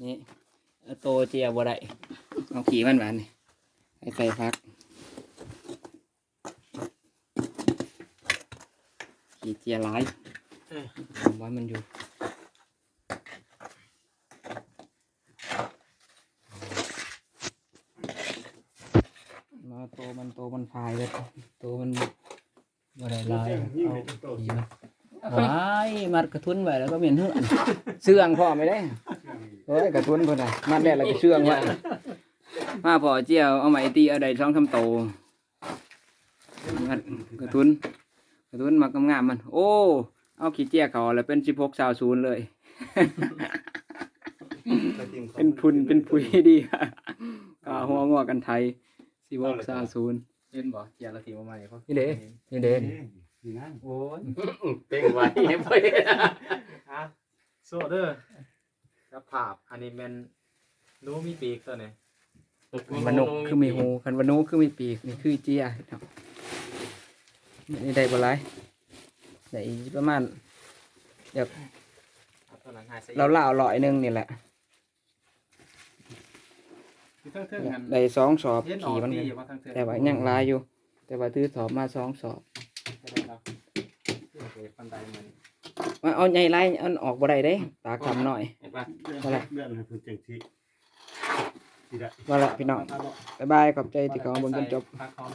ນີ້ ເອົາໂຕເຈຍບໍ່ໄດ້ ເອົາຂີ້ມັນບາດນີ້ ໃຫ້ໃສ່ຜັກ ຂີ້ເຈຍຫຼາຍ ເອີ ວ່າມັນຢູ່ ມາໂຕມັນ ໂຕມັນພາຍເບິດ ໂຕມັນ ບໍ່ໄດ້ຫຼາຍ ເອົາ ໂຕ ໂຕ ໂຕ ໂຕ ວ້າຍ ມັດກະທຸນໄວ້ແລ້ວກໍແມ່ນເຮືອນ ເຊື່ອງພ້ອມໄປເດ້ ໂອ້ຍ ກະທຸນເພິ່ນນະ ມັດແລ້ວລະກະເຊື່ອງໄວ້ ມາພໍ້ເຈ້ຍ ເອົາໄມ້ຕີເອົາໄດ້ສອງສາມໂຕ ມັດກະທຸນ ກະທຸນມັກງາມໆ ມັນ ໂອ້ ເອົາຂີ້ເຈຍເຂົ້າລະເປັນສິບຫົກຊາວສູນເລີຍ ເປັນຝຸ່ນເປັນຜຸຍດີ ກະຫົວງົວກັນໄຖ ສິບຫົກຊາວສູນ ເຫັນບໍ່? ເຈຍລະຖິ້ມມາໃໝ່ ນີ້ເດ້ ນີ້ເດ້ ນີ້ນະ ໂອ້ຍ ເປັນໄວ ຮະ ໂຊເດີ ສະພາບ ອັນນີ້ແມ່ນໜູມີປີກຕົວນີ້ ຄັນວ່ານົກຄືມີຫູ ຄັນວ່າໜູຄືມີປີກ ນີ້ຄືເຈຍ ນີ້ໄດ້ບໍ່ຫຼາຍ ໄດ້ອີກປະມານ ແບບ ເອົາເທົ່ານັ້ນ ຫ້າສິບ ລາວໆ ຮ້ອຍໜຶ່ງນີ້ແຫຼະ ຢູ່ເທິງໆ ຫັ້ນ ໄດ້ສອງສອບ ເຫັນອອກ ຂີ້ມັນ ດີຢູ່ວ່າເທິງໆ ແຕ່ວ່າຍັງຫຼາຍຢູ່ ແຕ່ວ່າຖືສອບມາສອງສອບ ເອົາໃຫຍ່ຫຼາຍ ອັນອອກບໍ່ໄດ້ເດ້ ຕາກຳນ້ອຍ ເຫັນປະ ເດືອນ ເດືອນໃຫ້ເພິ່ນຈັ່ງຊິ ຊິໄດ້ ວ່າລະພີ່ນ້ອງ ບາຍບາຍ ຂອບໃຈທີ່ເຂົ້າມາເບິ່ງຈົນຈົບ ຜັກຫອມ